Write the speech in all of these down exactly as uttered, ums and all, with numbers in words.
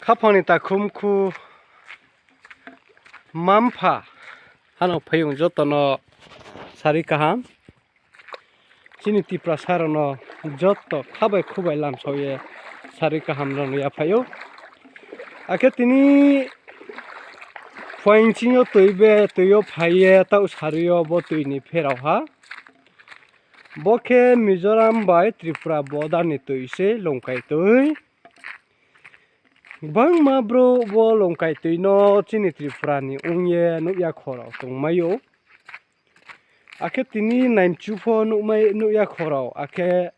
Khaphang ni takhu mkhu, mma mpha, hano phaiyong joto no sari kaham. Chini Tiprasa rao no joto kha bai khu bai lamsao ye sari kaham rao no yaphai ou. Akhe tini phuaing ching yo tui be, tui yo phai ye taoh sari yo bo tui ni pherao ha. Bo khe Mizoram bai Tripura border ni tui se, Longkai tui. Gbangma brouh bo Longkai tui no chini Tripura ni ong ye nuh ya kho rao tongmai ou. Akhe tini naimchu pho nuhmai, nuh ya kho rao, akhe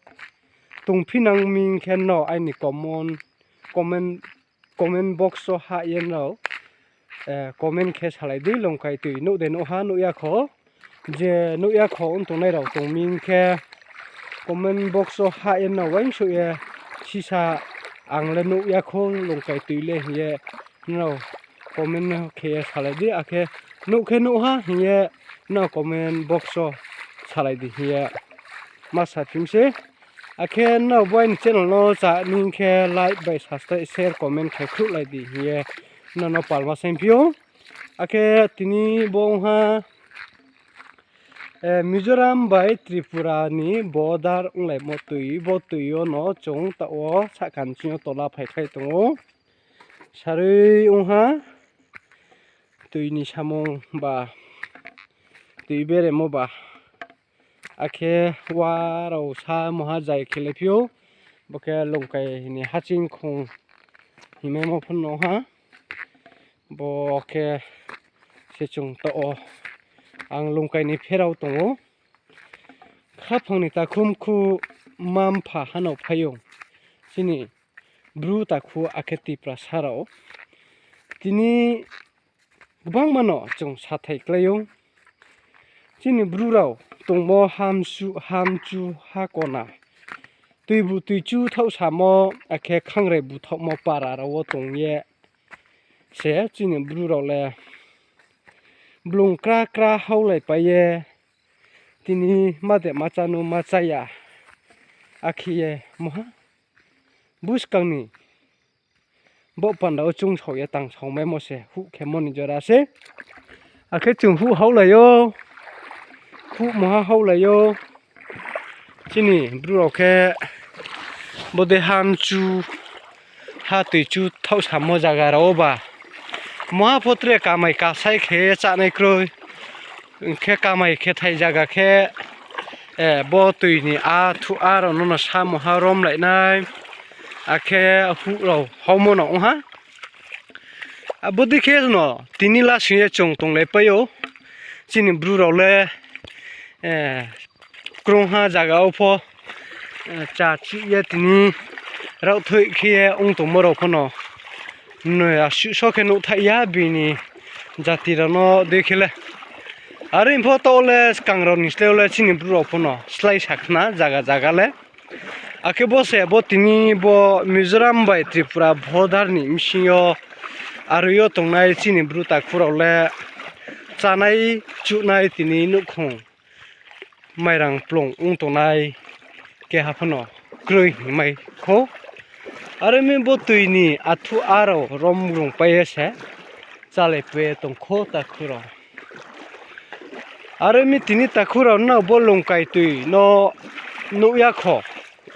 tongphi nang mi khe no aini comment, comment, comment box wo hah ye nrao, eh, comment khe salai di, Longkai tui nuh de nuh ha, nuh ya kho. Je nuh ya kho ong tongnai rao tong mi khe comment box wo hah ye nrao uaingsouh ye sisa ang le nuh ya kho Longkai tui le hing ye nrao comment no khe ye salai di, akhe nuh khe nuh ha hing ye nrao comment box wo salai di hing ye ma sa phim se. Akhe nrao bo aini channel no chá mi khe like bai subscribe, share, comment khe khruhlai di hing ye nrao no palma saingphi ou. Akhe tini bo ong ha, eh, Mizoram bai Tripura ni border onglaimo tui, bo tui yo no chung taoh wo sahka ni ching yo tola phaikhlai tong ou. Sarui ong ha, tui ni samung ba, tui beremo ba. Akhe wa rao sa moha jai khe le phi ou, bo khe Longkai ni haching khong hingmaimo pho no ha. Bo khe se chung taoh wo ang Longkai ni pherao tong ou. Khaphang ni takhu mkhu, mma mpha, hano phaiyong, chini Bru takhu akhe Tiprasa rao. Tini gbangma no chung sathai klái ou. Chini Bru rao tongmo hamsu, hamchu, hakona, tuibu tuichu thaohsamo, akhe khangrai buthaohmo para rao wo tong ye se chini Bru rao le blung kra kra haolaipai ye, tini ma de ma chá no ma chá ya, akhe ye moha buskang ni bo panda wo chungsao ye tangsaomaimo se huh khemo ni jora se. Akhe chung huh haolai ou, huh moha haolai ou. Chini Bru rao khe bodei hamchu, ha tuichu thaohsamo zaga rao wo ba moha pho tre kamai kasai khe chánai kroi. Hing khe kamai khe thai zaga khe, eh, bo tui ni athu a rao no no samoha romlai nai, akhe huh rao haomo no ong ha. Abo dei khe no tini lasing ye chung tonglaipai ou. Chini Bru rao le, eh, krungha zaga wo pho, eh, chá chih ye tini raohthoih khe ye ong tongmo rao pho no, noi asuh so khe nuhthaih ya bini jati rao no dei khe le. Are pho taoh le skang rao ni slái le chini Bru rao pho no slái sa khna zaga zaga le. Akhe bo se bo tini bo Mizoram bai Tripura border ni bsing yo aroi yo tongnai chini Bru takhu rao le chánai chuhnai tini nouhkhong mairang plung ong tongnai keha pho no kroi hingmai kho. Are mi bo tui ni athu a rao romrungpai ye se chálaipai ye tong kho takhu rao. Are mi tini takhu rao nrao bo Longkai tui no nuh ya kho,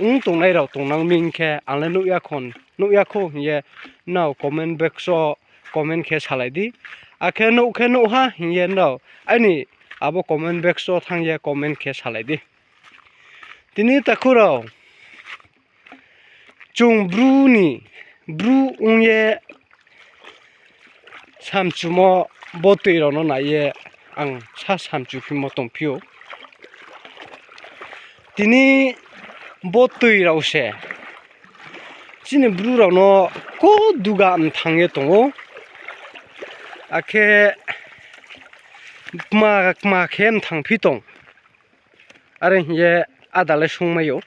ong tongnai rao tongnang mi hing khe ang le nuh ya kho, nuh ya kho hing ye nrao comment box wo comment khe salai di. Akhe nuh khe nuh ha hing ye nrao aini abo comment box wo thanng ye comment khe salai di. Tini takhu rao, chung Bru ni, Bru ong ye samchumo bo tui rao no nai ye ang sa samchuphimo tongphi ou. Tini bo tui rao se chini Bru rao no koduga mthang ye tong ou. Akhe kma kma khe mthangphi tong. Are hing ye áda le sungmai ou.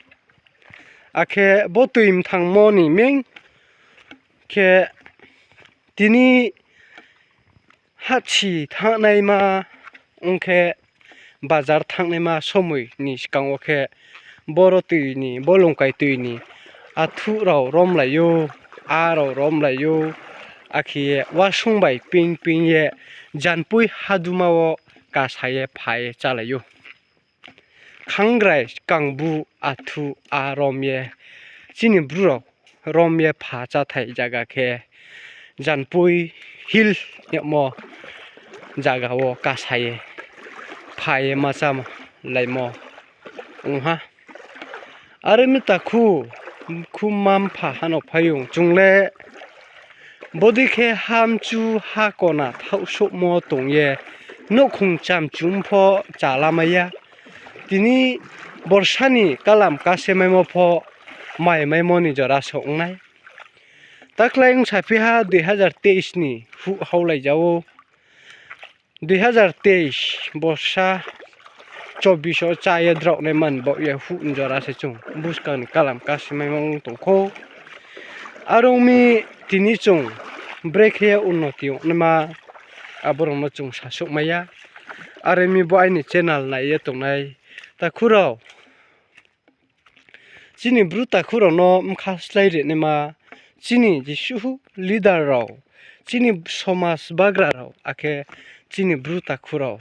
Akhe bo tui mthangmo ni ming khe tini hahchi thanngnaima ong khe, bazar thanngnaima somoi ni skang wo khe boro tui ni, bo Longkai tui ni athu rao romlai ou. a rao romlai ou, akhe ye wasung bai ping ping ye Janpoi haduma wo kasa ye pha ye chálai ou. Khangrai, kangbu, athu, a rom ye, chini Bru rao rom ye pha cháthai zaga khe Janpoi Hill yagmo zaga wo kasa ye pha ye ma chálaimo ong ha. Are mi takhu, khu mma-mpha ha no phaiyong chung le bodei khe hamchu ha kona thaohsouhmo tong ye, nouhkhong chamchum pho chalamai ya. Tini borsa ni kalam kasemaimo pho maimaimo ni jora se ong nai. Taklái ong saphi ha dui hazar teis ni huh haolai ja ou. Dui hazar teis borsa chobbish wo chá ye drao nai man baoh ye huh ni jora se chung buskang ni kalam kasemaimo ong tong khou. Are ong mi tini chung brekhe ye unnoti ong naima abo rao no chung sasouhmai ya. Are mi bo aini channel nai ye tongnai takhu rao, chini Bru takhu rao no bkha slái ri naima, chini jesuh leader rao, chini somaj bagra rao, akhe chini Bru takhu rao,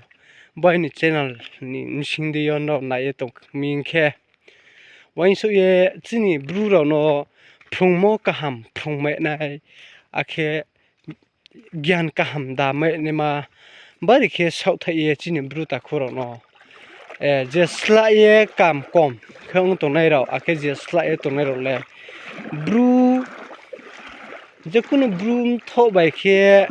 bo aini channel ni bsing dei yo nrao nai ye tong mi hing khe, uaingsouh ye chini Bru rao no phrungmo kaham phrungmai nai, akhe gian kaham damai naima, bari khe saohthaih ye chini Bru takhu rao no, je slah ye kam kom khe ong tongnai rao, akhe je slah ye tongnai rao le Bru, jekunu Bru mthoh bai khe